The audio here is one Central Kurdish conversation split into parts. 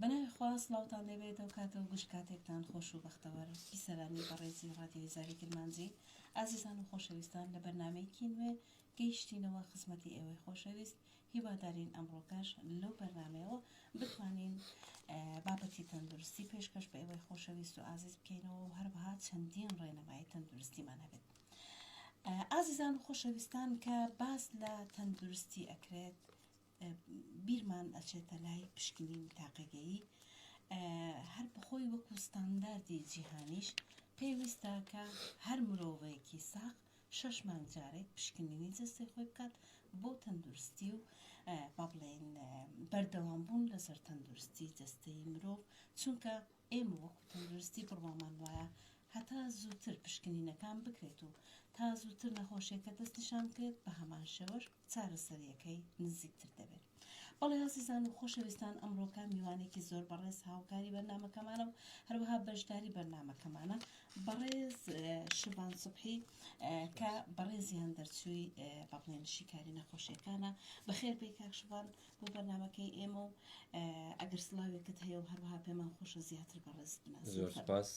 بەناوی خوا سڵاوتان لێبێت ئەو کاتە و گشت کاتێکتان خۆش و بەختەوەر بیسەرانی بەڕێزی ڕادیۆی زاری کرمانجی ئازیزان و خۆشەویستان لە بەرنامەیەکی نوێ گەیشتینەوە خزمەتی ئێوەی خۆشەویست هیوادارین ئەمڕۆکەش لەو بەرنامەیەوە بتوانین بابەتی تەندروستی پێشکەش بە ئێوەی خۆشەویست و ئازیز بکەینەوە و هەروەها چەندین ڕێنمایی تەندروستیمان هەبێت. ئازیزان و خۆشەویستان کە باس لە تەندروستی ئەکرێت بیرمان ئەچێتە لای پشکنینی تاقیگەیی هەر بەخۆی وەکو ستانداردی جیهانیش پێویستە کە هەر مرۆڤێکی ساغ شەش مانگ جارێک پشکنینی جەستەی خۆی بکات بۆ تەندروستی و با بڵێین بەردەوام بوون لەسەر تەندروستی جەستەی مرۆڤ چونکە ئێمە وەکو تەندروستی بڕوامان وایە هەتا زووتر پشکنینەکان بکرێت و تا زووتر نەخۆشیەکە دەستنیشان بکرێت بە هەمان شێوەش چارەسەریەکەی نزیکتر دەبێت. بەڵێ ئازیزان و خۆشەویستان ئەمڕۆکە میوانێکی زۆر بەڕێز هاوکاری بەرنامەکەمانە و هەروەها بەشداری بەرنامەکەمانە بەڕێز شڤان سوبحی کە بەڕێزیان دەرچووی با بڵێن شیکاری نەخۆشیەکانە. بەخێر بێی کاک شڤان بۆ بەرنامەکەی ئێمە و ئەگەر سڵاوێکت هەیە و هەروەها پێمان خۆشە زیاتر بەڕێزت بناسین. زۆر سپاس.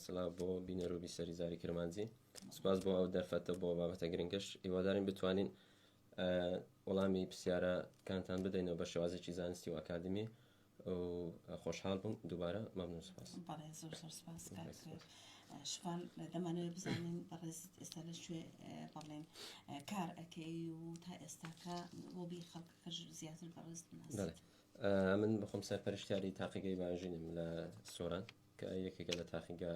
سڵاو بۆ بینەر و بیسەری زاری کرمانجی. سپاس بۆ ئەو دەرفەتە بۆ بابەتە گرنگەش. هیوادارین بتوانین وەڵامی پرسیارەکانتان بدەینەوە بە شێوازێکی زانستی و ئەکادمی و خۆشحاڵ بووم دووبارە مەمنون سپاس. بەڵێ زۆر زۆر سپاس کاک شڤان. دەمانەوێت بزانین بەڕێزت ئێستا لە کوێ بەڵێن کار ئەکەی و تا ئێستاکە بۆ بی خەڵکەکەش زیاتر بەڕێز بناسیت. من بخۆم سەرپەرشتیاری تاقیگەی باژینم لە سۆران کە یەکێکە لە تاقیگە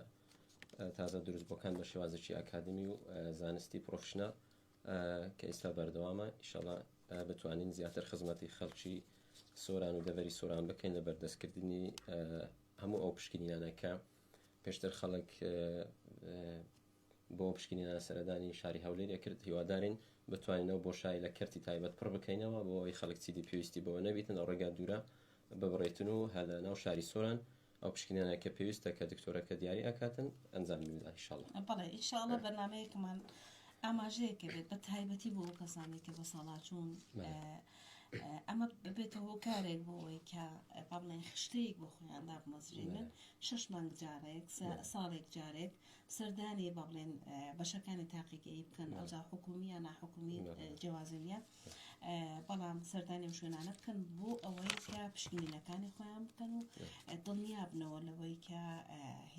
تازە دروستبووەکان بە شێوازێکی ئەکادمی و زانستی پرۆفشنال کە ئێستا بەردەوامە ئیشەڵا بتوانین زیاتر خزمەتی خەڵکی سۆران و دەڤەری سۆران بکەین لە بەردەستکردنی هەموو ئەو پشکنینانە کە پێشتر خەڵک بۆ پشکنینانە سەردانی شاری هەولێر کرد هیوادارین بتوانینەوە بۆ شای لە کەرتی تایبەت پڕ بکەینەوە بۆ ئەوەی خەڵک چیدی پێویستی بەوە نەبیتن ئەو ڕێگا دوورە ببڕێتن و هەر لە ناو شاری سۆران ئەو پشکنینانە کە پێویستە کە دکتۆرەکە دیاری ئەکاتن ئەنجام بدات ان شاء اللە. بەڵێ ان شاء اللە بەرنامەیەکمان ئاماژەیەکە بێت بە تایبەتی بۆ ئەو کەسانەی کە بە ساڵاچوون ئەمە ببێتە هۆکارێک بۆ ئەوەی کە با بڵێن خشتەیەک بۆ خۆیان دابمەزرێنن شەش مانگ جارێک ساڵێک جارێک سەردانی با بڵێن بەشەکانی تاقیگەیی بکەن ئەوجا حکومی یا ناحکومی جیاوازی نییە بەڵام سەردانی ئەو شوێنانە بکەن بۆ ئەوەی کە پشکنینەکانی خۆیان بکەن و دڵنیابنەوە لەوەی کە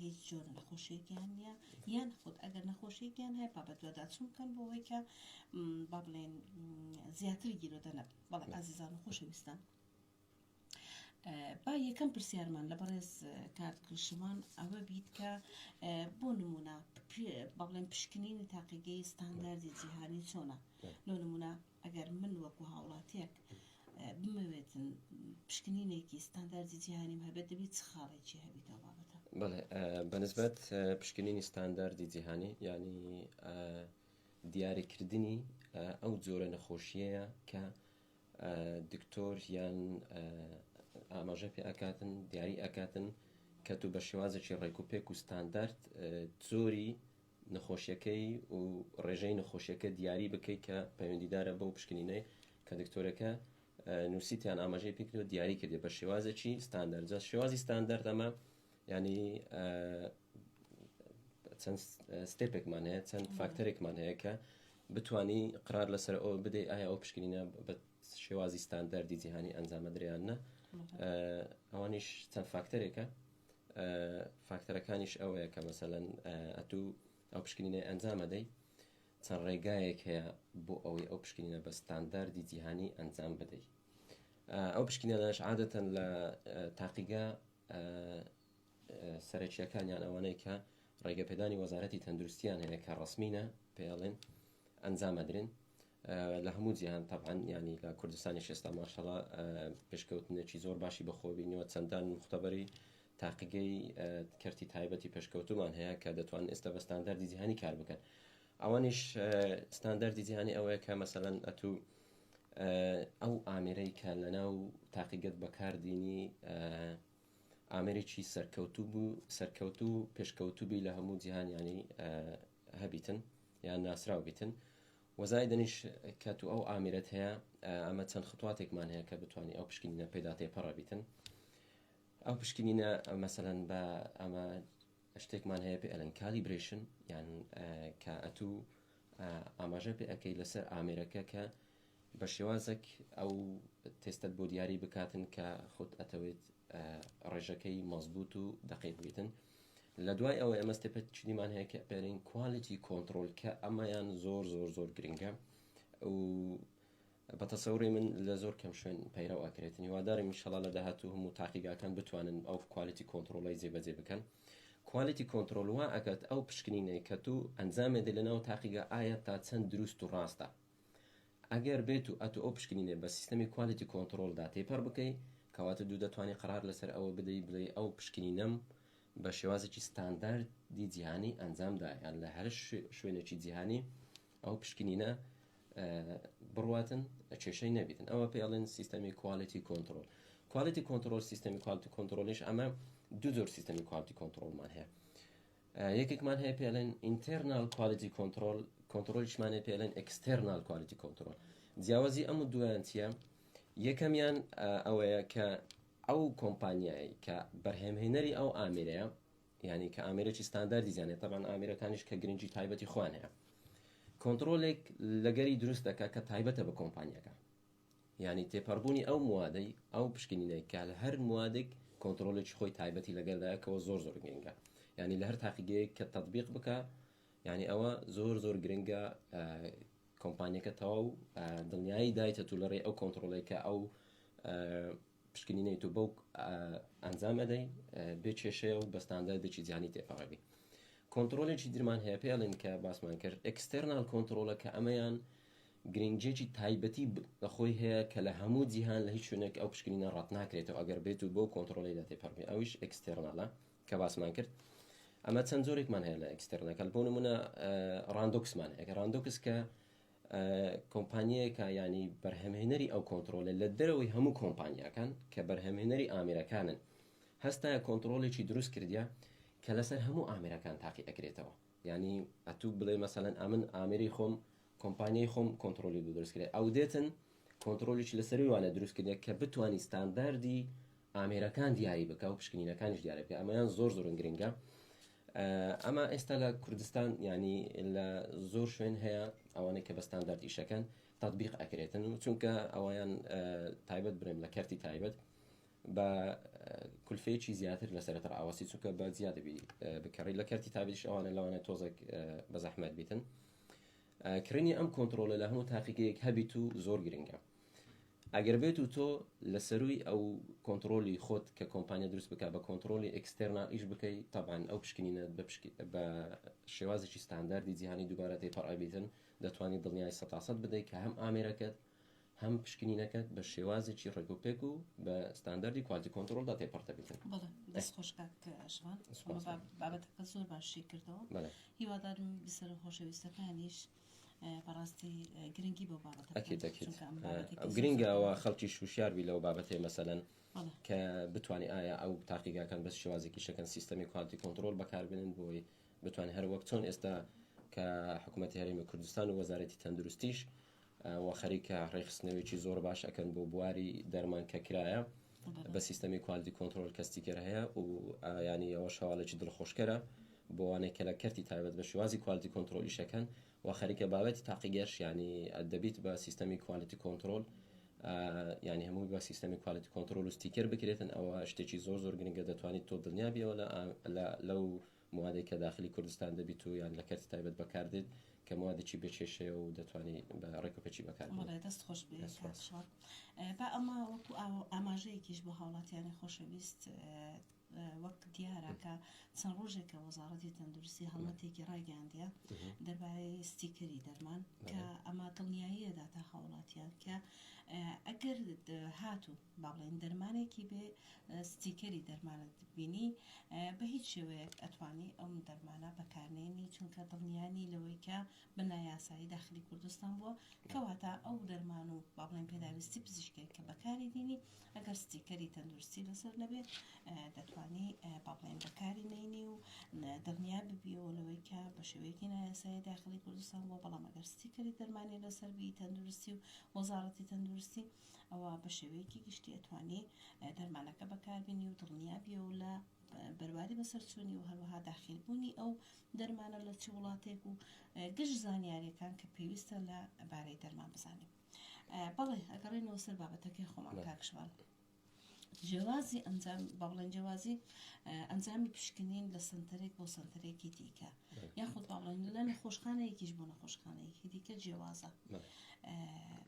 هیچ جۆرە نەخۆشیێکیان نییە یان خود ئەگەر نەخۆشیێکیان هەیە با بەدواداچوون بکەن بۆ ئەوەی کە با بڵێن زیاتر گیرۆدە نەبن بەڵێ ئازیزان و خۆشەویستان با یەکەم پرسیارمان لە بەڕێز کاک شوان ئەوە بیت کە بۆ نمونە با بڵێن پشکنینی تاقیگەی ستانداردی جیهانی چۆنە لۆ نمونە ئەگەر من وەکو هاوڵاتیەک بمەوێتن پشکنینێکی ستانداردی جیهانیم هەبێت دەبێت چ خاڵێکی هەبیتەوە بابەتە؟ بەڵێ بەنسبەت پشکنینی ستانداردی جیهانی یعنی دیاریکردنی ئەو جۆرە نەخۆشیەیە کە دکتۆر یان ئاماژە پێ ئەکاتن دیاری ئەکاتن کە تو بە شێوازێکی ڕێک و پێک و ستاندارد جۆری نەخۆشیەکەی و ڕێژەی نەخۆشیەکە دیاری بکەیت کە پەیوەندیدارە بەو پشکنینەی کە دکتۆرەکە نووسیتیان ئاماژەی پێکردەوە دیاری کردێ بە شێوازێکی ستاندارد جا شێوازی ستاندارد ئەمە ینی چەند ستێپێکمان هەیە چەند فاکتەرێکمان هەیە کە بتانی قرار لەسەر ئەو بدەی ئایا ئەو پشکنینە بە شێوازی ستانداردی جیهانی ئەنجامە دریان نە ئەوانیش چەند فاکتەرێکە فاکتەرەکانیش ئەوەیە کە مەسەلەن ئەتوو ئەو پشکنینەی ئەنجامەدەی چەند ڕێگایەک هەیە بۆ ئەوەی ئەو پشکنینە بە ستانداردی جیهانی ئەنجام بدەیت ئەو پشکنینانەش عادەتەن لە تاقیگە سەرەکیەکانیان ئەوانەی کە ڕێگەپێدانی وەزارەتی تەندروستیان هەیە کە ڕسمینە پێڵێن ئەنجامەدرێن لە هەموو جیهان تەبعەن یانی لە کوردستانیش ئێستا ماشەڵا پێشکەوتنێکی زۆر باشی بەخۆ بینیوە چەندان مختبەری تاقیگەی کەرتی تایبەتی پێشکەوتومان هەیە کە دەتوان ئێستا بە ستانداردی جیهانی کار بکەن ئەوانیش ستانداردی جیهانی ئەوەیە کە مەسەلەن ئەتوو ئەو ئامێرەی کە لەناو تاقیگەت بەکاردینی ئامێرێکی سەرکەوتوو بوو سەرکەوتوو پێشکەوتوو بی لە هەموو جیهان ینی هەبیتن یان ناسراو بیتن وە زایدەنیش کە تو ئەو ئامیرەت هەیە ئەمە چەند خطواتێکمان هەیە کە بتوانی ئەو پشکنینە پێدا تێپەڕە بیتن. ئەو پشکنینە مەسەلەن بە ئەمە شتێکمان هەیە پێ ئەلەن calibration یان کە ئەتوو ئاماژە پێ ئەەکەی لەسەر ئامێرەکە کە بە شێوازێک ئەو تێستت بۆ دیاری بکاتن کە خۆت ئەتەوێت ڕێژەکەی مەزبوط و دقیق بیتن لە دوای ئەوە ئێمە step چنیمان هەیە کە پێرین quality control کە ئەمەیان زۆر زۆر زۆر گرنگە و بە تەسەوری من لە زۆر کەم شوێن پەیرەو ئەکرێتن هیوادارم ئینشەڵا لە داهاتوو هەموو تاقیگاکان بتوانن ئەو quality control ەی جێبەجێ بکەن quality control وا ئەکات ئەو پشکنینەی کە تو ئەنجامێ دەی لەناو تاقیگا ئایا تا چەند دروست و ڕاستە ئەگەر بێت و ئەتو ئەو پشکنینە بە سیستەمی quality control دا تێپەڕ بکەی کەواتە دوو دەتوانی قەرار لەسەر ئەوە بدەی بڵێی ئەو پشکنینەم بە شێوازێکی ستانداردی جیهانی ئەنجام دا یان لە هەر شوێنێکی جیهانی ئەو پشکنینە بڕواتن کێشەی نەبیتن ئەوە پێ ئەڵێن سیستەمی quality control quality control سیستەمی quality control یش ئەمە دوو جۆر سیستەمی quality control مان هەیە یەکێکمان هەیە پێڵێن internal quality control کۆنتترۆلیشمان هەیە پێڵێن external quality control جیاوازی ئەم و دویان چییە یەکەمیان ئەوەیە کە ئەو کۆمپانیایی کە بەرهەمهێنەری ئەو ئامێرەیە یانی کە ئامێرێکی ستانداردی زیانێت تەبان ئامێرەکانیش کە گرنگی تایبەتی خۆیان هەیە کۆنتڕۆلێک لەگەری دروست دەکات کە تایبەتە بە کۆمپانیەکە یعنی تێپەڕبوونی ئەو موادەی ئەو پشکنینەی کە لە هەر موادێک کۆنتڕۆلێکی خۆی تایبەتی لەگەردایەکەوە زۆر زۆر گرنگە یعنی لە هەر تاقیگەیەک کە تطبیق بکە یعنی ئەوە زۆر زۆر گرنگە کۆمپانیەکە تەواو دڵنیایی دایتە تو لە ڕێی ئەو کۆنتڕۆلێک کە ئەو پشکنینەی تۆ بەو ئەنجام ئەدەی بێ کێشەیە و بە ستانداردێکی جیهانی تێپەڕەبی کۆنتڕۆلێکی درمان هەیە پێڵین کە باسمان کرد external control ە کە ئەمەیان گرنگێکی تایبەتی بە خۆی هەیە کە لە هەموو جیهان لە هیچ شوێنێک ئەو پشکنینە ڕەت ناکرێتەوە ئەگەر بێت و بۆ کۆنتڕۆلیدا تێپەڕبی ئەویش external ە کە باسمان کرد ئەمە چەند جۆرێکمان هەیە لە external ەکە بۆ نمونە ڕاندۆکسمان هەیە ڕاندۆکس کە کۆمپانیایەکە یانی بەرهەمهێنەری ئەو کۆنتڕۆلە لە دەرەوەی هەموو کۆمپانیاکان کە بەرهەمهێنەری ئامێرەکانن هەستایە کۆنتڕۆلێکی دروست کردیە کە لەسەر هەموو ئامێرەکان تاقی ئەکرێتەوە یانی ئەتوو بڵێ مەسەلەن ئەمن ئامێری خۆم کۆمپانیای خۆم کۆنتڕۆلی بۆ دروست کرێ ئەو دێتن کۆنتڕۆلیی لەسەروی وانە دروست کردە کە بتانی ستانداردی ئامێرەکان دیاری بکە و پشکنینەکانیش دیاری بکە ئەمەیان زۆر زۆر گرنگە ئەمە ئێستا لە کوردستان ینی لە زۆر شوێن هەیە ئەوانەی کە بە ستاندارد ئیشەکەن تطبیق ئەکرێتن و چونکە ئەویان تایبەت برێم لە کەرتی تایبەت بە کولفەیەکی زیاتر لە سەرتر ئاواسی چونکە بە زیادەبی بکەڕی لە کەرتی تایبەتیش ئەوانە لەوانە تۆزێک بە زەحمەت بیتن کڕینی ئەم کۆنتترۆلە لە هەموو تاقیگەیەک هەبیت و زۆر گرنگە ئەگەر بێت و تۆ لە سەرووی ئەو کۆنتڕۆلی خۆت کە کۆمپانیا دروست بکە بە کۆنتڕۆلی external ئیش بکەی تەبعەن ئەو پشکنینە بە بە شێوازێکی ستانداردی جیهانی دووبارە تێپەڕ ئەبیتن دەتوانانی دڵنیای سەتاسەد بدەیت کە هەم ئامێرەکەت هەم پشکنینەکەت بە شێوازێکی ڕێکوپێک و بە ستانداردی quality control دا تێپەڕ دەبیتن. بەڵێ دەست خۆش کاک شوان بابەتەکە زۆر باشی کردەوە هیوادارم بیسەرە خۆشەویستەکانیش بەڕاستی گرنگی بۆ بابەتە ئەکید ئەکید گرنگە ئەوە خەڵکی شوشیار بی لەو بابەتەی مەسەلەن کە بتوانانی ئایا ئەو تاقیگاکان بەس شێوازێکی شەکەن سیستەمی quality control بەکاربێنن بۆی بتوانین هەر وەک چۆن ئێستا کە حکوومەتی هەرێمی کوردستان و وەزارەتی تەندروستیش و خەریکە ڕێکخستنەوەیکی زۆر باش ئەکەن بۆ بواری دەرمان کە کرایە بە سیستەمی quality control کە ستیکەر هەیە و ینی ئەوە شەواڵێکی دڵخۆشکەرە بۆوانەی کە لە کەرتی تایبەت بە شێوازی quality control ئیشەکەن و خەریکە بابەتی تاقیگەش ینی دەبیت بە سیستەمی quality control ینی هەمووی بە سیستەمی quality control و ستیکەر بکرێتن ئەوە شتێکی زۆر زۆر گرنگە دەتوانیت تۆ دڵنیا بیەوە لە لەو موادێک کە داخلی کوردستان دەبیت و یان لە کەرتی تایبەت بەکاردێت کە موادێکی بێ کێشەیە و دەتوانی بە ڕێکوپێکی بەکار بەڵێ دەست خۆش بێ با ئەمە وەکو ئاماژەیەکیش بۆ هاوڵاتیانی خۆشەویست وەک دیارە کە چەند ڕۆژێکە وەزاڕەتی تەندروستی هەڵمەتێکی ڕایگەیاندیە دەربارەی ستیکەری دەرمان کە ئەمە دڵنیاییە داتا هاوڵاتیان کە ئەگەر هاتوو با بڵێن دەرمانێکی بێ ستیکەری دەرمانت بینی بە هیچ شێوەیەک ئەتوانی ئەم دەرمانە بەکارنێنی چونکە دڵنیانی لەوەی کە بە نایاسایی داخلی کوردستان بووە کەواتە ئەو دەرمان و با بڵێن پێداویستی پزیشکێک کە بەکاری دێنی ئەگەر ستیکەری تەندروستی لەسەر نەبێت دەتوانی با بڵێن بەکاری نینی و دڵنیا ببیەوە لەوەی کە بە شێوەیەکی نایاسایی داخلی کوردستان بووە بەڵام ئەگەر ستیکەری دەرمانی لەسەر بی تەندروستی و وەزاڕەتی تەندروستی ئەوە بە شێوەیەکی گشتی ئەتوانی دەرمانەکە بەکاربینی و. و دڵنیا بیەوە لە بەرواری بەسەرچوونی و هەروەها داخیلبوونی ئەو دەرمانە لە چ وڵاتێک و گشت زانیاریەکان کە پێویستە لە بارەی دەرمان بزانین. بەڵێ ئەگەڕێنەوە سەر بابەتەکەی خۆمان کاک شوان. جیاوازی ئەنجام با بڵێن جیاوازی ئەنجامی پشکنین لە سنتەرێک بۆ سنتەرێکی دیکە یاخود با بڵێن لە نەخۆشخانەیەکیش بۆ نەخۆشخانەیەکی دیکە جیاوازە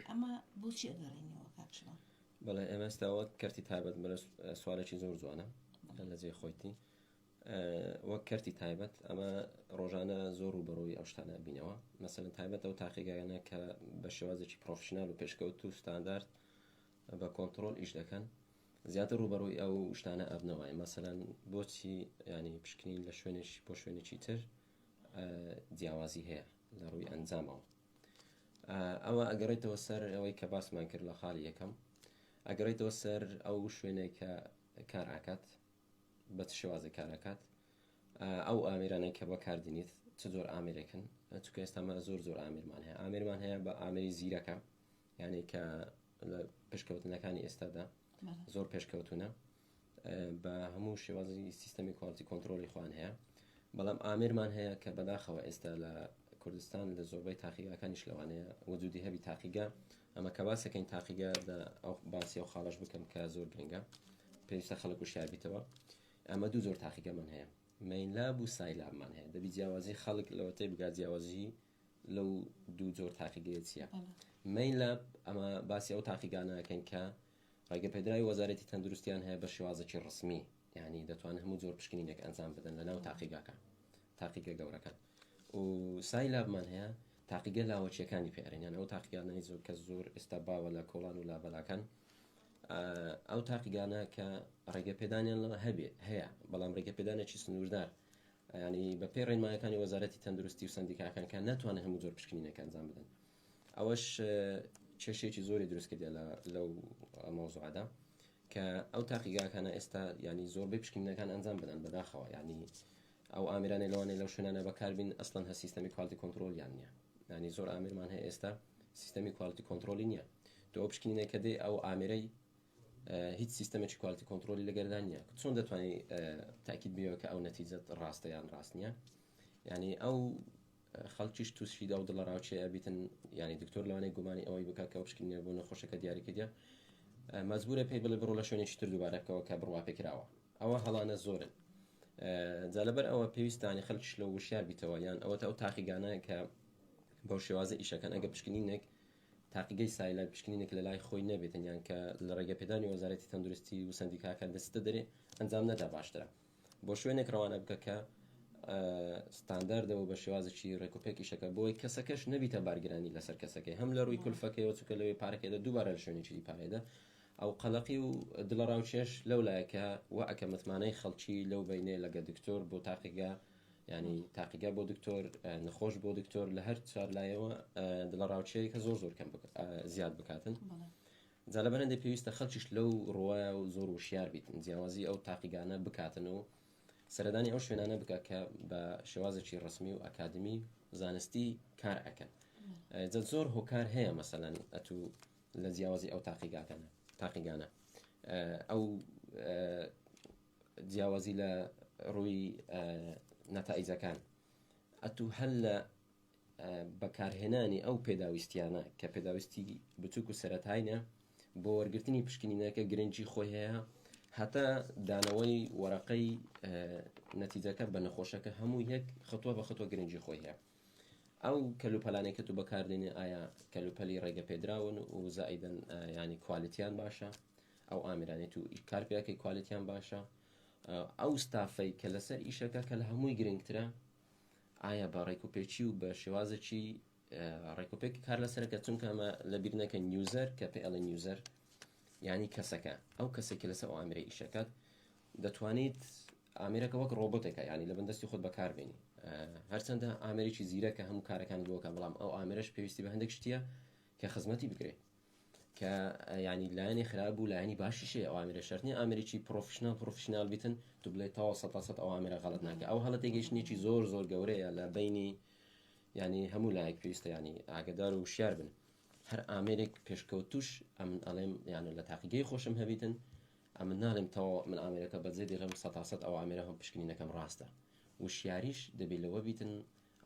ئەمە بۆچی ئەگەڕێنەوە کاک شوان؟ بەڵێ ئێمە ئێستا وەک کەرتی تایبەت بەرە سوالێکی زۆر جوانە لە جێی خۆیتی وەک کەرتی تایبەت ئەمە ڕۆژانە زۆر ڕووبەڕووی ئەو شتانە بینەوە مەسەلەن تایبەت ئەو تاقیگایانە کە بە شێوازێکی professional و پێشکەوت و ستاندارد بە کۆنتترۆل ئیش دەکەن زیاتر ڕووبەڕووی ئەو شتانە ئەبنەوە مەسەلەن بۆچی ینی پشکنین لە شوێنێک بۆ شوێنێکی تر جیاوازی هەیە لە ڕووی ئەنجامەوە ئەوە ئەگەڕێتەوە سەر ئەوەی کە باسمان کرد لە خاڵی یەکەم ئەگەڕێتەوە سەر ئەو شوێنێک کە کار ئاکات بە چ شێوازێک کار ئەکات ئەو ئامێرانەی کە بەکاردێنیت چ زۆر ئامێرێکن چونکە ئێستا مە زۆر زۆر ئامێرمان هەیە ئامێرمان هەیە بە ئامێری زیرەکە یعنی کە لە پێشکەوتنەکانی ئێستادا زۆر پێشکەوتونە بە هەموو شێوازی سیستەمی quality control ی خوان هەیە بەڵام ئامێرمان هەیە کە بەداخەوە ئێستا لە کوردستان لە زۆربەی تاقیگاکانیش لەوانەیە وجودی هەبی تاقیگە ئەمە کە باسەکەین تاقیگە دە ئەو باسی ئەو خاڵەش بکەم کە زۆر گرنگە پێویستە خەڵک وشیار بیتەوە ئەمە دوو زۆر تاقیگەمان هەیە main lab و side lab مان هەیە دەبی جیاوازی خەڵک لەوەتەی بگات جیاوازی لەو دوو جۆر تاقیگەیە چییە main lab ئەمە باسی ئەو تاقیگانەکەن کە ڕێگە پێدراوی وەزارەتی تەندروستیان هەیە بە شێوازێکی ڕسمی یعنی دەتوانن هەموو جۆر پشکنینێک ئەنجام بدەن لە ناو تاقیگاکان تاقیگە گەورەکان و side lab مان هەیە تاقیگە لاوەکیەکانی پێرێن یان ئەو تاقیگانەی زۆر کە زۆر ئێستا باوە لە کۆڵان و لابەلاکان ئەو تاقیگانە کە ڕێگە پێدانیان لە هەبێ هەیە بەڵام ڕێگە پێدانێکی سنووردار ینی بە پێی ڕێنمایەکانی وەزارەتی تەندروستی و سندیکاکان کە ناتوانن هەموو جۆر پشکنینێک ئەنجام بدەن ئەوەش کێشەیەکی زۆری دروست کردە لەو مەوزوعەدا کە ئەو تاقیگاکانە ئێستا ینی زۆربەی پشکنینەکان ئەنجام بدەن بەداخەوە ینی ئەو ئامیرانەی لەوانەیە لەو شوێنانە بەکاربین ئەسڵەن هە سیستەمی quality control یان نییە ینی زۆر ئامرمان هەیە ئێستا سیستەمی quality control ی نییە تۆ ئەو پشکنینە کە دێ ئەو ئامرەی هیچ سیستەمێکی quality control ی لەگەردا نییە چۆن دەتوانانی تاکیید بێەوە کە ئەو نەتیجەت ڕاستە یان ڕاست نییە ینی ئەو خەڵکیش تووشی ئەو دڵەڕاوکێ ئەبیتن یانی دکتۆر لەوانەیە گومانی ئەوەی بکات کە ئەو پشکنینە بۆ نەخۆشەکە دیاری کردیە مەجبورە پێی بڵێ بڕۆ لە شوێنێکی تر دووبارە بکەوە کە بڕوا پێکراوە ئەوە هەڵانە زۆرن جا لەبەر ئەوە پێویستانی خەڵکیش لەو وشیار بیتەوە یان ئەوەتە ئەو تاقیگانە کە بەو شێوازە ئیشەکەن ئەگە پشکنینێک تاقیگەی side lab پشکنینێک لە لای خۆی نەبێتن یان کە لە ڕێگە پێدانی وەزارەتی تەندروستی و سندیکاکان دەستە دەرێ ئەنجام نەدا باشترە بۆ شوێنێک ڕەوانە بکە کە ستانداردەوە بە شێوازێکی ڕێکوپێک ئیشەکە بۆی کەسەکەش نەبیتە بارگرانی لەسەر کەسەکەی هەم لە ڕووی کولفەکەیەوە چونکە لەوێ پارەکەی دووبارە لە شوێنێکی دی پارێدە ئەو قەلەقی و دڵەڕاوکێش لەو لایەکە وە ئەکە متمانەی خەڵکی لەو بینێ لەگە دکتۆر بۆ تاقیگە ینی تاقیگە بۆ دکتۆر نەخۆش بۆ دکتۆر لە هەر چوار لایەوە دڵەڕاوکێیەکە زۆر زۆر کەم زیاد بکاتن. جا لەبەر هەندێ پێویستە خەڵکیش لەو ڕوایە و زۆر وشیار بیتن جیاوازی ئەو تاقیگانە بکاتن و سەردانی ئەو شوێنانە بکە کە بە شێوازێکی ڕسمی و ئەکادمی زانستی کار ئەکەن جا زۆر هۆکار هەیە مەسەلەن ئەتوو لە جیاوازی ئەو تاقیگاکانە تاقیگانە ئەو جیاوازی لە ڕووی نەتائیجەکان ئەتوو هەر لە بەکارهێنانی ئەو پێداویستیانە کە پێداویستی بچوک و سەرەتاینە بۆ وەرگرتنی پشکنینەکە گرنگی خۆی هەیە هەتا دانەوەی وەرەقەی نەتیجەکە بە نەخۆشەکە هەموو یەک خطوە بە خطوە گرنگی خۆی هەیە ئەو کەلوپەلانەی کە تو بەکاردێنێ ئایا کەلوپەلی ڕێگە پێدراون و زائیدەن ینی quality یان باشە ئەو ئامرانێت و کار پێەکەی quality یان باشە ئەو ستافەی کە لەسەر ئیشەکە کە لە هەمووی گرنگترە ئایا بە ڕێکوپێکی و بە شێوازێکی ڕێکوپێک کار لەسەرەکە چونکە ئەمە لە بیر نەکەن user کە پێ ئەڵێن user یعنی کەسەکە ئەو کەسێک کە لەسەر ئەو ئامرە ئیشەکات دەتوانیت ئامرەکە وەک ڕۆبۆتێکە ینی لە بندەستی خۆت بەکاربێنی هەرچەندە ئامرێکی زیرەکە هەموو کارەکان بۆکە بەڵام ئەو ئامرەش پێویستی بە هەندێک شتیە کە خزمەتی بکرێت کە یانی لایەنی خراپ و لایەنی باشیش هەیە ئەو ئامێرە شەرت نییە ئامێرێکی professional professional بیتن تو بڵێ تەواو سەد تا سەد ئەو ئامێرە غەڵەت ناکە ئەو هەڵە تێگەیشتنێکی زۆر زۆر گەورەیە لە بینی ینی هەموو لایەک پێویستە ینی ئاگدار و وشیار بن هەر ئامێرێک پێشکەوتوش ئەمن ئەڵێم یانە لە تاقیگەی خۆشم هەبیتن. ئەمن ناڵێم تەواو من ئامێرەکە بەجێ دێڵم سەتاسەد ئەو ئامێرە هەم پشکنینەکەم ڕاستە. وشیاریش دەبێ لەوە بیتن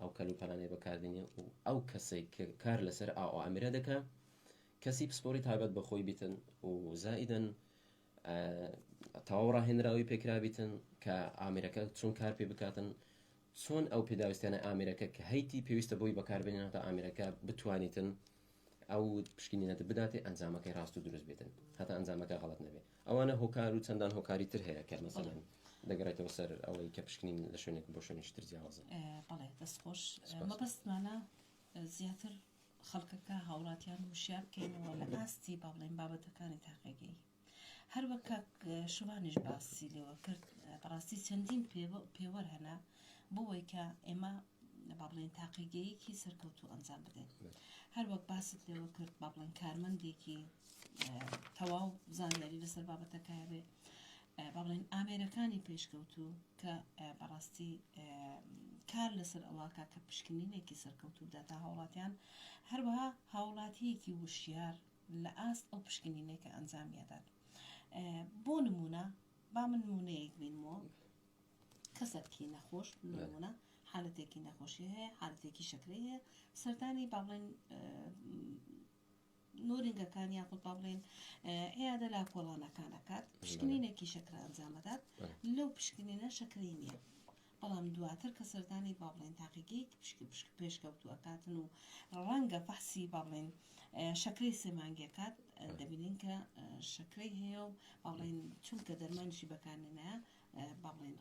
ئەو کەلوپەلانەی بەکاردێنێ و ئەو کەسەی کە کار لەسەر ئەو ئامێرە دەکا کەسی پسپۆری تایبەت بە خۆی بیتن و زائیدەن تەواو ڕاهێنراوی پێکرابیتن کە ئامێرەکە چۆن کار پێ بکاتن چۆن ئەو پێداویستیانە ئامێرەکە کە هەیتی پێویستە بۆی بەکاربێنن هەتا ئامێرەکە بتوانیتن ئەو پشکنینەت بداتێ ئەنجامەکەی ڕاست و دروست بێتن هەتا ئەنجامەکە غەڵەت نەبێ ئەوانە هۆکار و چەندان هۆکاری تر هەیە کە مەسەلەن دەگەڕێتەوە سەر ئەوەی کە پشکنین لە شوێنێک بۆ شوێنێکی تر جیاوازە. بەڵێ دەست خۆش مەبەستمانە زیاتر خەڵکەکە هاوڵاتیان وشیار بکەینەوە لە ئاستی با بڵێین بابەتەکانی تاقیگەی هەر وەک کاک شوانیش باسی لێوە کرد بەڕاستی چەندین پێوەر هەنە بۆ وەی کە ئێمە با بڵێن تاقیگەیەکی سەرکەوتوو ئەنجام بدەین هەر وەک باست لێوە کرد با بڵێن کارمەندێکی تەواو زانیاری لەسەر بابەتەکە هەبێ با بڵێن ئامێرەکانی پێشکەوتوو کە بەڕاستی کار لەسەر ئەوواکە کە پشکنینێکی سەرکەوتوو بداتە هاوڵاتیان هەروەها هاوڵاتیەکی وشیار لە ئاست ئەو پشکنینەی کە ئەنجامی ئەدات بۆ نمونە با من نمونەیەک بینمەوە کەسێکی نەخۆش نمونە حالەتێکی نەخۆشی هەیە حالەتێکی شەکرەی هەیە سەردانی با بڵێن نۆرینگەکان یاخود با بڵێن عیادە لا کۆڵانەکان ئەکات پشکنینێکی شەکرە ئەنجامەدات لەو پشکنینە شەکرەی نییە بەڵام دواتر کە سەردانی با بڵێین تاقیگەیەکی پشک پشک پێشکەوتوو ئەکاتن و ڕەنگە فەحسی با بڵێین شەکرەی سێ مانگی ئەکات دەبینین کە شەکرەی هەیە و با بڵێین چونکە دەرمانیشی بەکارنێنایە با بڵێین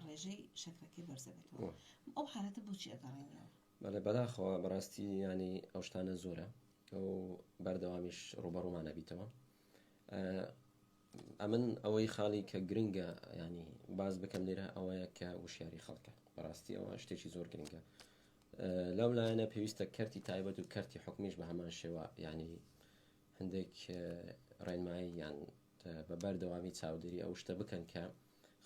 ڕێژەی شەکرەکەی بەرزەبێتەوە ئەو حالەتە بۆچی ئەگەڕێنەوە؟ بەڵێ بەداخەوە بەڕاستی ینی ئەو شتانە زۆرە ئەو بەردەوامیش ڕوبەڕوومانە بیتەوە ئەمن ئەوەی خاڵی کە گرنگە ینی باز بکەم لێرە ئەوەیە کە وشیاری خەڵکە بەڕاستی ئەوە شتێکی زۆر گرنگە لەو لایەنە پێویستە کەرتی تایبەت و کەرتی حکومیش بە هەمان شێوە ینی هەندێک ڕێنمایی یان بە بەردەوامی چاودێری ئەو شتە بکەن کە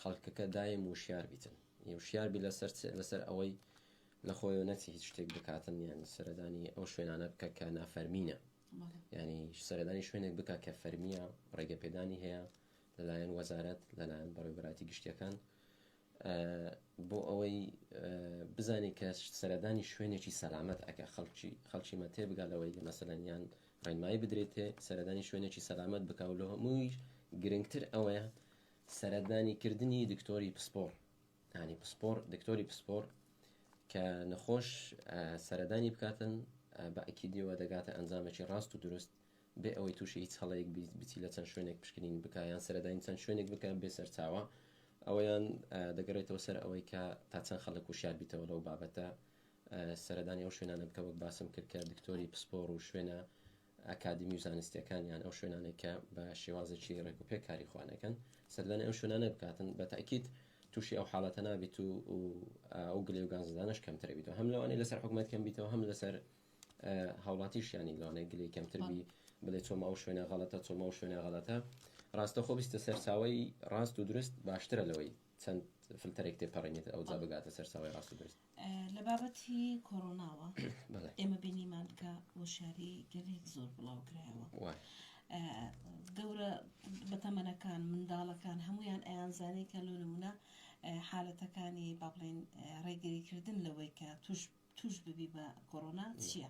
خەڵکەکە دایم وشیار بیتن وشیار بی لەسەر لەسەر ئەوەی لە خۆیەوە نەچی هیچ شتێک بکاتن یان سەردانی ئەو شوێنانە بکە کە نافەرمینە ینی سەردانی شوێنێک بکە کە فەرمیە ڕێگەپێدانی هەیە لەلایەن وەزارەت لەلایەن بەڕێوبەراتی گشتیەکان بۆ ئەوەی بزانێت کە سەردانی شوێنێکی سەلامەت ئەکە خەڵکی خەڵکی مە تێبگا لەوەی لە مەسەلەن یان ڕێنمایی بدرێتێ سەردانی شوێنێکی سەلامەت بکە و لە هەمووی گرنگتر ئەوەیە سەردانی کردنی دکتۆری پسپۆر ینی پسپۆر دکتۆری پسپۆر کە نەخۆش سەردانی بکاتن بە ئەکیدیەوە دەگاتە ئەنجامێکی ڕاست و دروست بێ ئەوەی تووشی هیچ هەڵەیەک بچی لە چەند شوێنێک پشکنین بکە یان سەردانی چەند شوێنێک بکە بێ سەرچاوە ئەوەیان دەگەڕێتەوە سەر ئەوەی کە تا چەند خەڵک وشیار بیتەوە لەو بابەتە سەردانی ئەو شوێنانە بکە وەک باسم کرد کە دکتۆری پسپۆر و شوێنە ئەکادمی و زانستیەکان یان ئەو شوێنانەی کە بە شێوازێکی ڕێک و پێک کاری خۆیان ئەکەن سەردانی ئەو شوێنانە بکاتن بە تاکیت تووشی ئەو حاڵەتە نابیت و ئەو گلێ و گازدانش کەمتر بیتەوە هەم لەوانەیە لەسەر حکومەت کەم بیتەوە هەم لەسەر هاوڵاتیشیانی لەوانەیە گلەی کەمتر بی بڵێ چۆمە ئەو شوێنە غەڵەتە چۆمە ئەو شوێنە غەڵەتە ڕاستەخۆ بیستە سەرچاوەی ڕاست و دروست باشترە لەوەی چەند فلتەرێک تێپەڕێنێت ئەوجا بگاتە سەرچاوەی ڕاست و دروست. لە بابەتی کۆرۆناوە ئێمە بینیمان کە هۆشیاری گەلێک زۆر بڵاو کرایەوە گەورە بەتەمەنەکان منداڵەکان هەمویان ئەیانزانی کە لۆ نمونە حالەتەکانی با بڵێن ڕێگریکردن لەوەی کە توش توش ببی بە کۆرۆنا چییە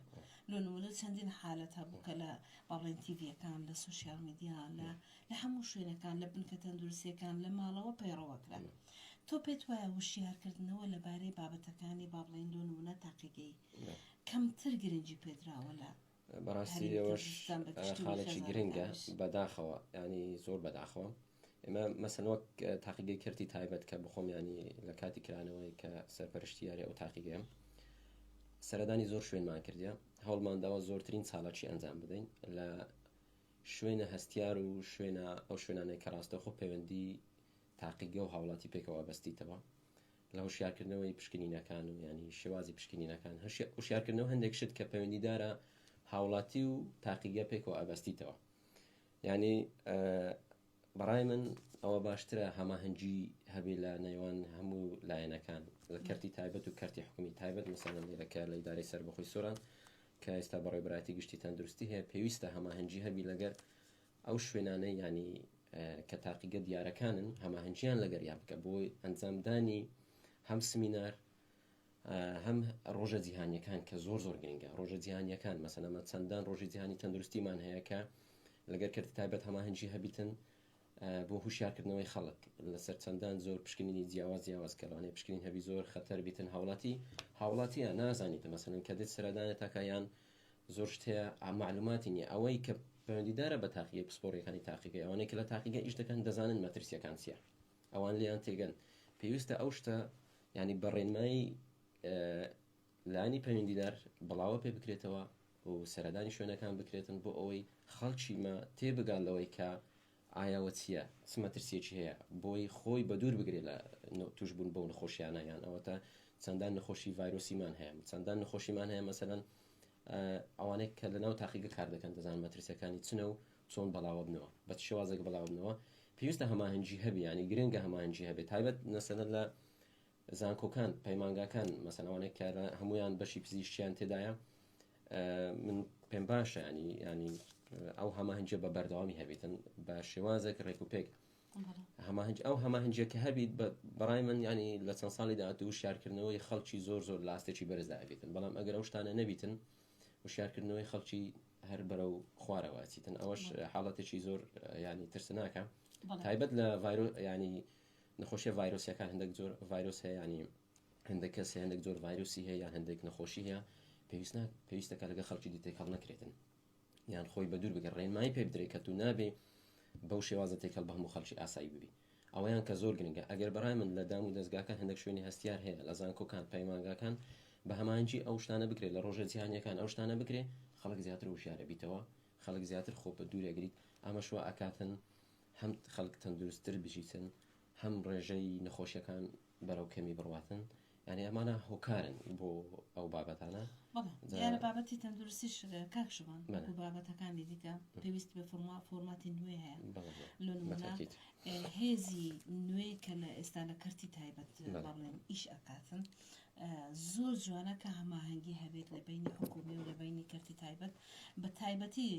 لۆ نمونە چەندین حالەت هەبوو کە لە با بڵێن تیڤیەکان لە سوسیال میدیا لە لە هەموو شوێنەکان لە بنکە تەندروستیەکان لە ماڵەوە پەیڕەوەکرا تۆ پێت وایە وشیارکردنەوە لەبارەی بابەتەکانی با بڵێین لۆ نمونە تاقیگەی کەمتر گرنگی پێدراوە لە بەڕاستی ئەوەش خاڵێکی گرنگە بەداخەوە ینی زۆر بەداخەوە ئێمە مەسەن وەک تاقیگەی کەرتی تایبەت کە بخۆم ینی لە کاتی کرانەوەی کە سەرپەرشتیاری ئەو تاقیگەم سەردانی زۆر شوێنمان کردە هەوڵمان داوە زۆرترین چالاکی ئەنجام بدەین لە شوێنە هەستیار و شوێنە ئەو شوێنانەی کە ڕاستەخۆ پەیوەندی تاقیگە و هاوڵاتی پێکەوە بەستیتەوە لە هۆشیارکردنەوەی پشکنینەکان و ینی شێوازی پشکنینەکان هۆشیارکردنەوە هەندێک شت کە پەیوەندیدارە هاوڵاتی و تاقیگە پێکەوە ئەبەستیتەوە یعنی بەڕای من ئەوە باشترە هەماهەنگی هەبێ لە نێوان هەموو لایەنەکان لە کەرتی تایبەت و کەرتی حکومی تایبەت مەسەلەن لێرە کە لە ئیدارەی سەربەخۆی سۆران کە ئێستا بەڕێوەبەرایەتی گشتی تەندروستی هەیە پێویستە هەماهەنگی هەبی لەگەر ئەو شوێنانەی ینی کە تاقیگە دیارەکانن هەماهەنگیان لەگەریا بکە بۆی ئەنجامدانی هەم سمینار هەم ڕۆژە جیهانیەکان کە زۆر زۆر گرنگە ڕۆژە جیهانیەکان مەسەلەن چەندان ڕۆژی جیهانی تەندروستیمان هەیە کە لەگەر کەرتی تایبەت هەماهەنگی هەبیتن بۆ هوشیارکردنەوەی خەڵک لەسەر چەندان زۆر پشکنینی جیاواز جیاواز کە لەوانەیە پشکنین هەبی زۆر خەتەر بیتن هاوڵاتی هاوڵاتیە نازانیت مەسەلەن کە دێت سەردانێت تاکە یان زۆر شت هەیە معلوماتی نییە ئەوەی کە پەیوەندیدارە بە تاقیگەی پسپۆڕیەکانی تاقیگەی ئەوانەی کە لە تاقیگە ئیش دەکەن دەزانن مەترسیەکان چییە ئەوان لێیان تێگەن پێویستە ئەو شتە ینی بە ڕێنمایی لایەنی پەیوەندیدار بڵاوە پێ بکرێتەوە و سەردانی شوێنەکان بکرێتن بۆ ئەوەی خەڵکی مە تێبگات لەوەی کە ئایاوە چییە چ مەترسیەکی هەیە بۆی خۆی بە دوور بگرێت لە توشبوون بەو نەخۆشیانە یان ئەوەتە چەندان نەخۆشی ڤایرۆسیمان هەیە چەندان نەخۆشیمان هەیە مەسەلەن ئەوانێک کە لەناو تاقیگە کار دەکەن دەزان مەترسیەکانی چنە و چۆن بەڵاوە بنەوە بە چ شێوازێک بەڵاو بنەوە پێویستە هەماهەنگی هەبی ینی گرنگە هەماهەنگی هەبێت تایبەت نەسەلەن لە زانکۆکان پەیمانگاکان مەسەن ئەوانەی کە هەمویان بەشی پزیشکیان تێدایە من پێم باشە ینی ینی ئەو هەماهەنگیە بە بەردەوامی هەبیتن بە شێوازێک ڕێک و پێک هەماهەنگ ئەو هەماهەنگیە کە هەبیت بەڕای من ینی لە چەند ساڵی داهاتوو وشیارکردنەوەی خەڵکی زۆر زۆر لاستێکی بەرزدا ئەبیتن بەڵام ئەگەر ئەو شتانە نەبیتن وشیارکردنەوەی خەڵکی هەر بەرەو خوارەوە چیتن ئەوەش حاڵەتێکی زۆر ینی ترسناکە تایبەت لە ڤایرۆ ینی نەخۆشیە ڤایرۆسیەکان هەندێک جۆر ڤایرۆس هەیە ینی هەندێک کەس هەیە هەندێک جۆر ڤایرۆسی هەیە یان هەندێک نەخۆشی هەیە پێویست نا پێویستە کە لەگە خەڵکی دی تێکەڵ نەکرێتن یان خۆی بە دوور بگەر ڕێنمایی پێ بدرێت کە تو نابێ بەو شێوازە تێکەڵ بە هەموو خەڵکی ئاسایی ببی ئەوەیان کە زۆر گرنگە ئەگەر بەڕای من لە دام و دەستگاکان هەندێک شوێنی هەستیار هەیە لە زانکۆکان پەیمانگاکان بە هەمانجی ئەو شتانە بکرێت لە ڕۆژە جیهانیەکان ئەو شتانە بکرێ خەڵک زیاتر وشیارە بیتەوە خەڵک زیاتر خۆ بە دوورەگریت ئەمەش وا ئەکاتن هەم خەڵک تەندروستتر بژیتن هەم ڕێژەی نەخۆشیەکان بەرەو کەمی بڕواتن یعنی ئەمانە هۆکارن بۆ ئەو بابەتانە دیارە بابەتی تەندروستیش کاک شوان وەکو بابەتەکانی دیکە پێویست بە فۆرما فۆرماتی نوێ هەیە لۆ نمونە هێزی نوێ کە لە ئێستا لە کەرتی تایبەت بەڵێن ئیش ئەکاتن زۆر جوانە کە هەماهەنگی هەبێت لە بینی حکومی و لە بینی کەرتی تایبەت بە تایبەتی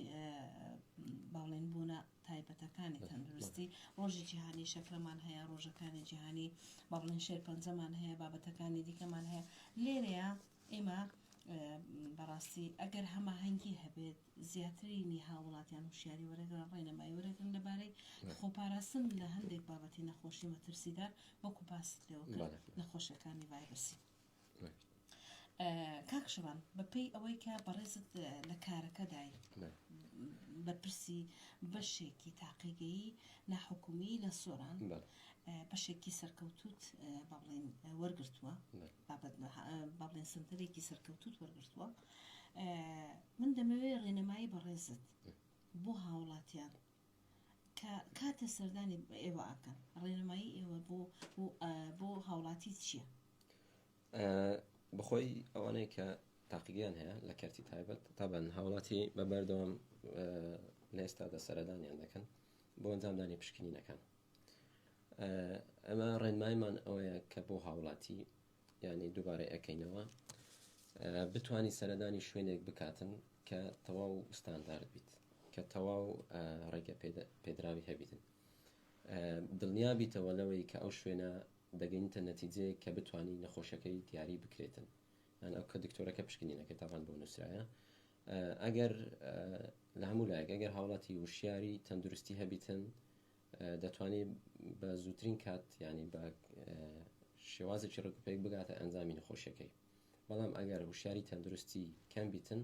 باڵێن بوونە تایبەتەکانی تەندروستی ڕۆژی جیهانی شەکرەمان هەیە ڕۆژەکانی جیهانی با بڵێن شێرپەنجەمان هەیە بابەتەکانی دیکەمان هەیە لێرەیە ئێمە بەڕاستی ئەگەر هەماهەنگی هەبێت زیاترینی هاوڵاتیان هوشیاری وەرەگرن ڕێنمایی وەرەگرن لەبارەی خۆپاراستن لە هەندێک بابەتی نەخۆشی مەترسیدار وەکو باست لێوە کرد نەخۆشیەکانی ڤایرۆسی. کاک شوان بەپێی ئەوەی کە بەڕێزت لە کارەکەدای بەرپرسی بەشێکی تاقیگەیی ناحکومی لە سۆران بەشێکی سەرکەوتوت با بڵێن وەرگرتووە با بڵێن سنتەرێکی سەرکەوتوت وەرگرتووە من دەمەوێت ڕێنمایی بەڕێزت بۆ هاوڵاتیان کە کاتێ سەردانی ئێوە ئەکەن ڕێنمایی ئێوە بۆ بۆ هاوڵاتی چییە؟ بەخۆی ئەوانەی کە تاقیگەیان هەیە لە کەرتی تایبەت تابان هاوڵاتی بە بەردەوام لە ئێستادا سەردانیان دەکەن بۆ ئەنجامدانی پشکنینەکان ئەمە ڕێنمایمان ئەوەیە کە بۆ هاوڵاتی یعنی دووبارە ئەەکەینەوە بتانی سەردانی شوێنێک بکاتن کە تەواو ستاندارد بیت کە تەواو ڕێگە پێدراوی هەبیتن دڵنیا بیتەوە لەوەی کە ئەو شوێنە دەگەینتە نەتیجەیەک کە بتانی نەخۆشەکەی دیاری بکرێتن یان ئەو کە دکتۆرەکە پشکنینەکەی تاوان بۆ نووسرایە ئەگەر لە هەموو لایەک ئەگەر هاوڵاتی وشیاری تەندروستی هەبیتن دەتوانێت بە زووترین کات ینی بە شێوازێکی ڕێکوپێک بگاتە ئەنجامی نەخۆشیەکەی بەڵام ئەگەر هوشیاری تەندروستی کەم بیتن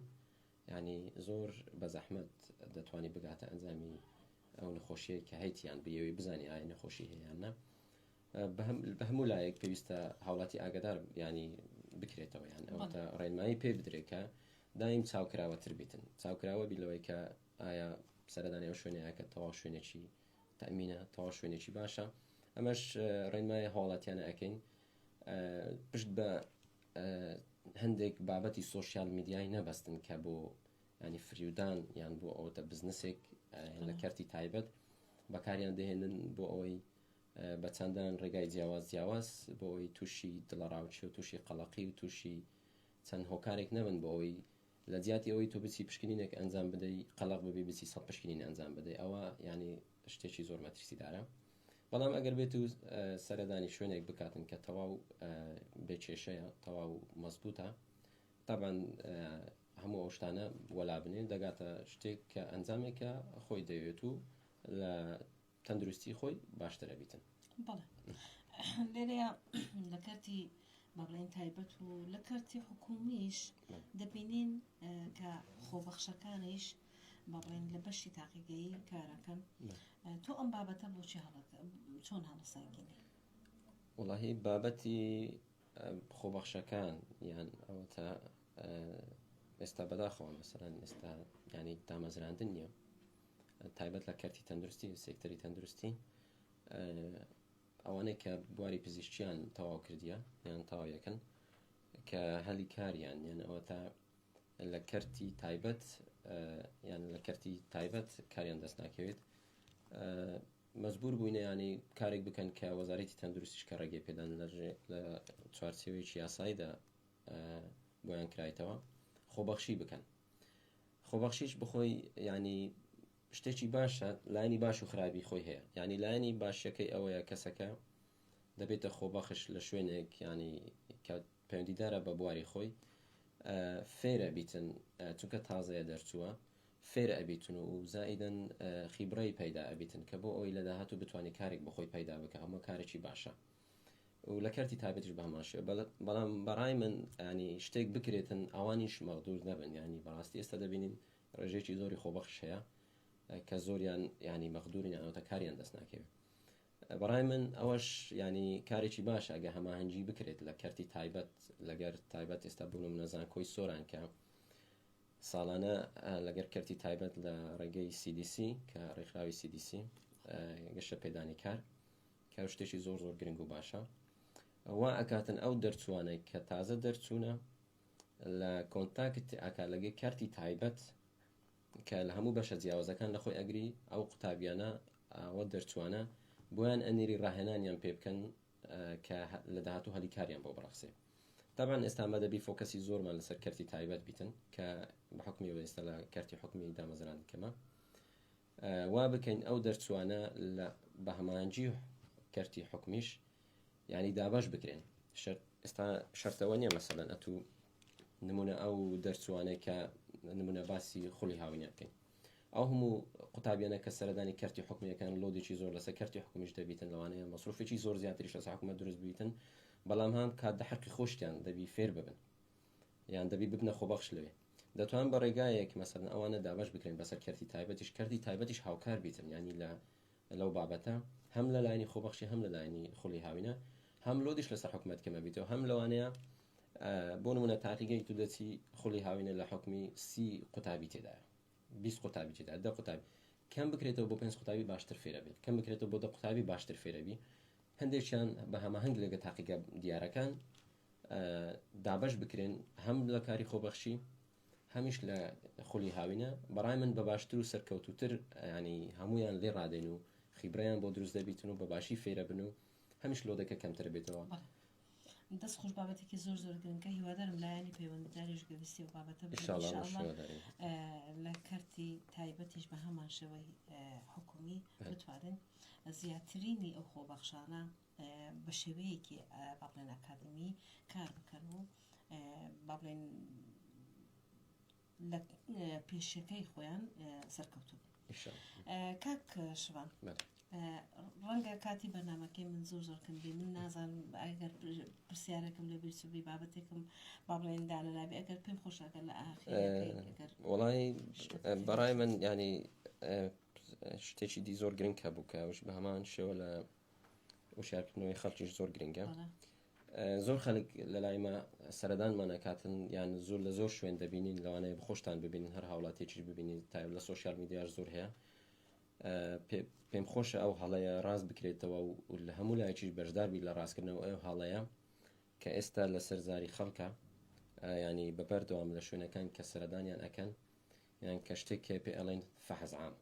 ینی زۆر بە زەحمەت دەتوانانی بگاتە ئەنجامی ئەو نەخۆشیەی کە هەیتیان بیەوەی بزانی ئایا نەخۆشی هەیە یان نا بە هەموو لایەک پێویستە هاوڵاتی ئاگدار ینی بکرێتەوە یان ئەوەتە ڕێنمایی پێ بدرێت کە دایم چاوکراوەتر بیتن چاوکراوە بی لەوەی کە ئایا سەردانی ئەو شوێنەیە کە تەواو شوێنێکی تەمینە تەواو شوێنێکی باشە ئەمەش ڕێنمای هاوڵاتیانە ئەەکەین پشت بە هەندێک بابەتی سۆشیال میدیای نەبەستن کە بۆ ینی فریودان یان بۆ ئەوتە بزنسێک لە کەرتی تایبەت بەکاریان دەهێنن بۆ ئەوەی بە چەندان ڕێگای جیاواز جیاواز بۆ ئەوەی تووشی دڵەڕاوچی و تووشی قەڵەقی و تووشی چەند هۆکارێک نەبن بۆ ئەوەی لە جیاتی ئەوەی تۆ بچی پشکنینێک ئەنجام بدەی قەلەق ببی بچی سە پشکنین ئەنجام بدەی ئەوە ینی. شتێکی زۆر مەترسیدارە بەڵام ئەگەر بێت و سەردانی شوێنێک بکاتن کە تەواو بێ کێشەیە تەواو مەزبوتە تابان هەموو ئەو شتانە وەلا بنێن دەگاتە شتێک کە ئەنجامێکە خۆی دەوێت و لە تەندروستی خۆی باشترە بیتن. بەڵێ لێرەیە لە کەرتی با بڵێین تایبەت و لە کەرتی حکومیش دەبینین کە خۆبەخشەکانیش با بڵێین لە بەشی تاقیگەیی کارەکەن تۆ ئەم بابەتە بۆچی هەڵە چۆن هەڵەسەنگینی؟ وڵی بابەتی خۆبەخشەکان یان ئەوە تا ئێستا بەداخەوە مەسەلەن ئێستا ینی دامەزراندن نییە تایبەت لە کەرتی تەندروستی و سێکتەری تەندروستی ئەوانەی کە بواری پزیشکیان تەواو کردیە یان تەواو یەکەن کە هەلی کاریان یان ئەوە تا لە کەرتی تایبەت یان لە کەرتی تایبەت کاریان دەست ناکەوێت مەجبور بووینە ینی کارێک بکەن کە وەزارەتی تەندروستیش کە ڕێگەی پێدان لە چوارچێوەیەکی یاساییدا بۆیان کرایتەوە خۆبەخشی بکەن خۆبەخشیش بخۆی ینی شتێکی باشە لایەنی باش و خراپی خۆی هەیە ینی لایەنی باشەکەی ئەوەیە کەسەکە دەبێتە خۆبەخش لە شوێنێک ینی کە پەیوەندیدارە بە بواری خۆی فێرە بیتن چونکە تازەیە دەرچووە فێرە ئەبیتن و زائیدەن خیبرەی پەیدا ئەبیتن کە بۆ ئەوی لە داهاتوو بتوانانی کارێک بخۆی پەیدا بکە هەموو کارێکی باشە و لە کەرتی تایبەتیش بە هەمان شێوە بەڵام بەڕای من ینی شتێک بکرێتن ئەوانیش مەغدور نەبن ینی بەڕاستی ئێستا دەبینین ڕێژەیەکی زۆری خۆبەخش هەیە کە زۆریان ینی مەغدورین ئەوەتە کاریان دەست ناکەوێت بەڕای من ئەوەش ینی کارێکی باشە ئەگە هەماهەنگی بکرێت لە کەرتی تایبەت لەگەر تایبەت ئێستا بوون منە زانکۆی سۆران کە ساڵانە لەگەر کەرتی تایبەت لە ڕێگەی CDC کە ڕێکخراوی CDC گەشە پێدانی کار کە شتێکی زۆر زۆر گرنگ و باشە وا ئەکاتن ئەو دەرچوانەی کە تازە دەرچوونە لە کۆنتاکت ئەکا لەگەی کارتی تایبەت کە لە هەموو بەشە جیاوازەکان لە خۆی ئەگری ئەو قوتابیانە ئەوە دەرچوانە بۆیان ئەنێری ڕاهێنانیان پێ بکەن کە لە داهاتوو هەلی کاریان بۆ بڕەخسێ تابان ئێستا مە دەبی فۆکەسی زۆرمان لەسەر کەرتی تایبەت بیتن کە بە حکومی ئێستا لە کەرتی حکومی دامەزران کەمە وا بکەین ئەو دەرچوانە لە بە هەماهەنگی کەرتی حکومیش یعنی دابەش بکرێن ئێستا شەرتەوە نییە مەسەلەن ئەتوو نمونە ئەو دەرچوانەی کە نمونە باسی خولی هاوینە بکەین ئەو هەموو قوتابیانە کە سەردانی کەرتی حکومیەکان لۆدێکی زۆر لەسەر کەرتی حکومیش دەبیتن لەوانەیە مەسروفێکی زۆر زیاتریش لەسەر حکومەت دروست بیتن بەڵام هەم کات دە حەقی خۆشتیان دەبی فێر ببن یان دەبی ببنە خۆبەخش لەوێ دەتوان بە ڕێگایەک مەسەلەن ئەوانە دابەش بکرێن بەسەر کەرتی تایبەتیش کەرتی تایبەتیش هاوکار بیتن یانی لە لەو بابەتە هەم لە لایەنی خۆبەخشی هەم لە لایەنی خولی هاوینە هەم لۆدیش لەسەر حکومەت کەمە بیتەوە هەم لەوانەیە بۆ نمونە تاقیگەی تو دەچی خولی هاوینە لە حکومی سی قوتابی تێدایە 20 قوتابی تێدا دە قوتابی کەم بکرێتەوە بۆ پێنج قوتابی باشتر فێرە بێت کەم بکرێتەوە بۆ دە قوتابی باشتر فێرەبی هەندێکیان بە هەماهەنگ لەگە تاقیگە دیارەکان دابەش بکرێن هەم لە کاری خۆبەخشی هەمیش لە خولی هاوینە بەڕای من بە باشتر و سەرکەوتوتر ینی هەمویان لێ ڕادێن و خیبرەیان بۆ دروست دەبیتن و بە باشی فێرە بن و هەمیش لۆدەکە کەمتر بێتەوە. دەست خۆش بابەتێکی زۆر زۆر گرنگە هیوادارم لایەنی پەیوەندیداریش گوێبیستی و بابەتە بن لە کەرتی تایبەتیش بە هەمان شێوەی حکومی بتوانن زیاترینی ئەو خۆبەخشانە بە شێوەیەکی با بڵێن ئەکادمی کار بکەن و با بڵێن لە پێشەکەی خۆیان سەرکەوتو بن کاک شوان ڕەنگە کاتی بەرنمەکەی من زۆر زۆر کەم بێ من نازانم ئەگەر پرسیارێکم لە بیرچوبی بابەتێکم با بڵێن دانەنابێ ئەگەر پێم خۆشەکە لە وڵی بەڕای من ینی شتێکی دی زۆر گرنگ هەبوو کە ئەوش بە هەمان شێوە لە وشارکردنەوەی خەڵکیش زۆر گرنگە زۆر خەڵک لە لای مە سەردانمان ئەکاتن یان زۆر لە زۆر شوێن دەبینین لەوانەیە بخۆشتان ببینن هەر هاوڵاتیەکیش ببینین تایب لە سۆشیال میدیاش زۆر هەیە پێم خۆشە ئەو هەڵەیە ڕاست بکرێتەوە و لە هەموو لایەکیش بەشداربی لە ڕاستکردنەوە ئەو هەڵەیە کە ئێستا لەسەر زاری خەڵکە ینی بە بەردەوام لە شوێنەکان کە سەردانیان ئەکەن یان کە شتێک کە پێ ئەڵێن فەحز عام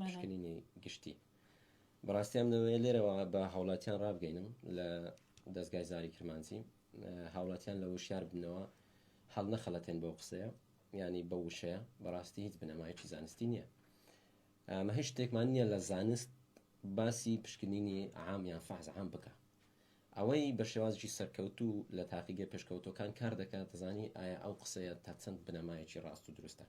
پشکنینی گشتی بەڕاستی ئەم دەمەوێت لێرەوە بە هاوڵاتیان ڕابگەینم لە دەستگای زاری کرمانجی هاوڵاتیان لە وشیار بنەوە هەڵ نەخەڵەتێن بەو قسەیە ینی بە وشەیە بەڕاستی هیچ بنەمایەکی زانستی نییە ئەمە هیچ شتێکمان نییە لە زانست باسی پشکنینی عام یان فحص عام بکە. ئەوەی بە شێوازێکی سەرکەوتوو لە تاقیگە پێشکەوتووەکان کار دەکات دەزانی ئایا ئەو قسەیە تا چەند بنەمایەکی ڕاست و دروستە.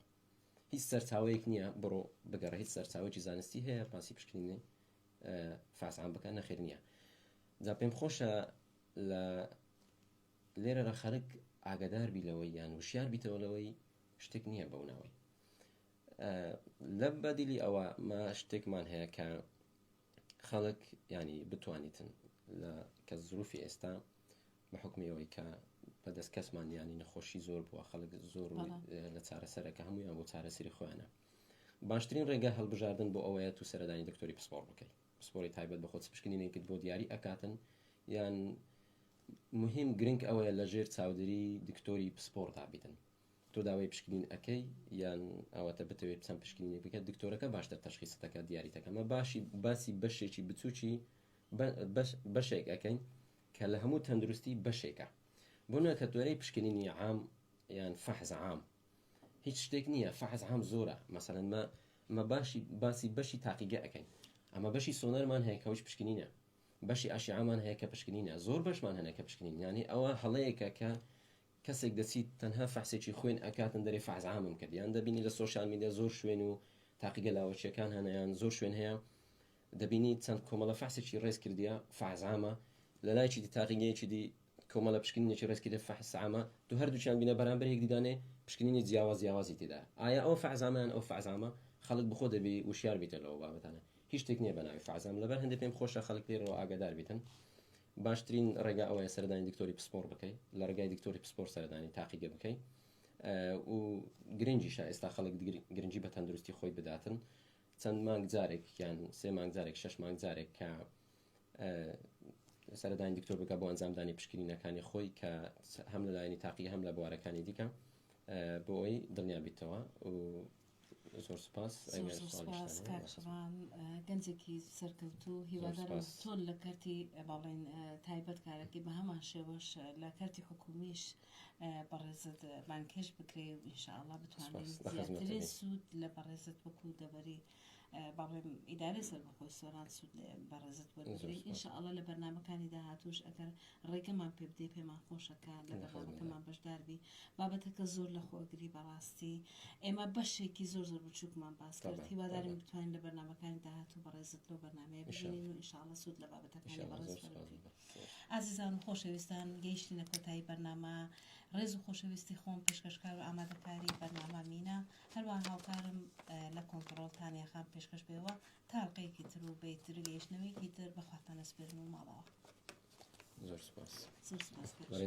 هیچ سەرچاوەیەک نییە بڕۆ بگەڕێ هیچ سەرچاوەیەکی زانستی هەیە باسی پشکنینی فحص عام بکە؟ نەخێر نییە. جا پێم خۆشە لە لێرەرا خەڵک ئاگادار بی لەوەی یان وشیار بیتەوە لەوەی شتێک نییە بەو ناوەی. لە بەدیلی ئەوە ما شتێکمان هەیە کە خەڵک ینی بتوانیتن لە کە زروفی ئێستا بە حکمی ئەوەی کە بەدەست کەسمان ینی نەخۆشی زۆر بووە خەڵک زۆر لە چارەسەرەکە هەمویان بۆ چارەسەری خۆیانە باشترین ڕێگە هەڵبژاردن بۆ ئەوەیە تو سەردانی دکتۆری پسپۆڕ بکەیت پسپۆری تایبەت بە خۆت پشکنینێکت بۆ دیاری ئەکاتن یان مهم گرنگ ئەوەیە لە ژێر چاودێری دکتۆری پسپۆڕدا بیتن تۆ داوای پشکنین ئەکەی یان ئەوەتە بتەوێت چەند پشکنینێک بکەیت دکتۆرەکە باشتر تەشخیصت دەکات دیاریت دەکات مە باشی باسی بەشێکی بچوکی بەشێک ئەکەین کە لە هەموو تەندروستی بەشێکە بۆ نوێ کە تۆرەی پشکنینی عام یان فەحز عام هیچ شتێک نییە فەحز عام زۆرە مەسەلەن مە مە باشی باسی بەشی تاقیگە ئەکەین ئەمە بەشی سۆنەرمان هەیە کەوش پشکنینە بەشی ئەشیعامان هەیە کە پشکنینە زۆر بەشمان هەنە کە پشکنین یانی ئەوە هەڵەیەکە کە کەسێک دەچیت تەنها فەحسێکی خوێن ئەکاتن دەرێ فەحس عامم کرد یان دەبینی لە سۆشیال میدیا زۆر شوێن و تاقیگە لاوەکیەکان هەنە یان زۆر شوێن هەیە دەبینی چەند کۆمەڵە فەحسێکی ڕێز کردیە فەحس عامە لە لایەکی دی تاقیگەیەکی دی کۆمەڵە پشکنینێکی ڕێز کردە فەحس عامە تو هەردووکیان بینە بەرامبەر یەکدی دانێ پشکنینی جیاواز جیاوازی تێدا ئایا ئەو فەحس عامە یان ئەو فەحس عامە خەڵک بخۆ دەبی وشیار بیتە لەوە بابەتانە هیچ شتێک نییە بە ناوی فەحس عام لەبەر هەندێک پێم خۆشە خەڵک لێرەوە ئاگادار بیتن باشترین ڕێگا ئەوەیە سەردانی دکتۆری پسپۆڕ بکەی لە ڕێگای دکتۆری پسپۆر سەردانی تاقیگە بکەی و گرنگیشە ئێستا خەڵک گرنگی بە تەندروستی خۆی بداتن چەند مانگ جارێک یان سێ مانگ جارێک شش مانگ جارێک کە سەردانی دکتۆر بکە بۆ ئەنجامدانی پشکنینەکانی خۆی کە هەم لەلایەنی تاقی هەم لە بوارەکانی دیکە بۆ ئەوەی دڵنیا بیتەوە و زۆر سوپاس زۆر زۆر سوپاس کاک شڤان گەنجێکی سەرکەوتوو هیوادارم چۆن لە کەرتی با بڵێین تایبەت کارەکەی بە هەمان شێوەش لە کەرتی حکومیش بەڕێزت بانگهێشت بکرێ و ئینشاءاللە بتوانین زیاترین سوود لە بەڕێزت وەکو دەبەری با بڵێم ئیدارەی سەربەخۆی سۆران سوود لە بەڕێزت وەربگرین ئینشاءاللە لە بەرنامەکانی داهاتووش ئەگەر ڕێگەمان پێ بدەی پێمان خۆشە کە لە بەرنامەکەمان بەشدار بی بابەتەکە زۆر لە خۆگری بەڕاستی ئێمە بەشێکی زۆر زۆر بچووکمان باس کرد هیوادارین بتوانین لە بەرنامەکانی داهاتوو بەڕێزت لەو بەرنامەیە ببینین و ئینشاءاللە سوود لە بابەتەکانی بەڕێز وەربگرین ئازیزان و خۆشەویستان گەیشتینە کۆتایی بەرنامە ڕێز و خۆشەویستی خۆم پێشکەشکار و ئامادەکاری بەرنامە مینا هەروەها هاوکارم لە کۆنتڕۆڵ تانیا خان پێشکەش بێوە تا ئەڵقەیەکی تر و بەیتر گەیشتنەوەیەکی تر بەخواتان ئەسپێرم و ماڵەوە زۆر سپاس زۆر سپاس.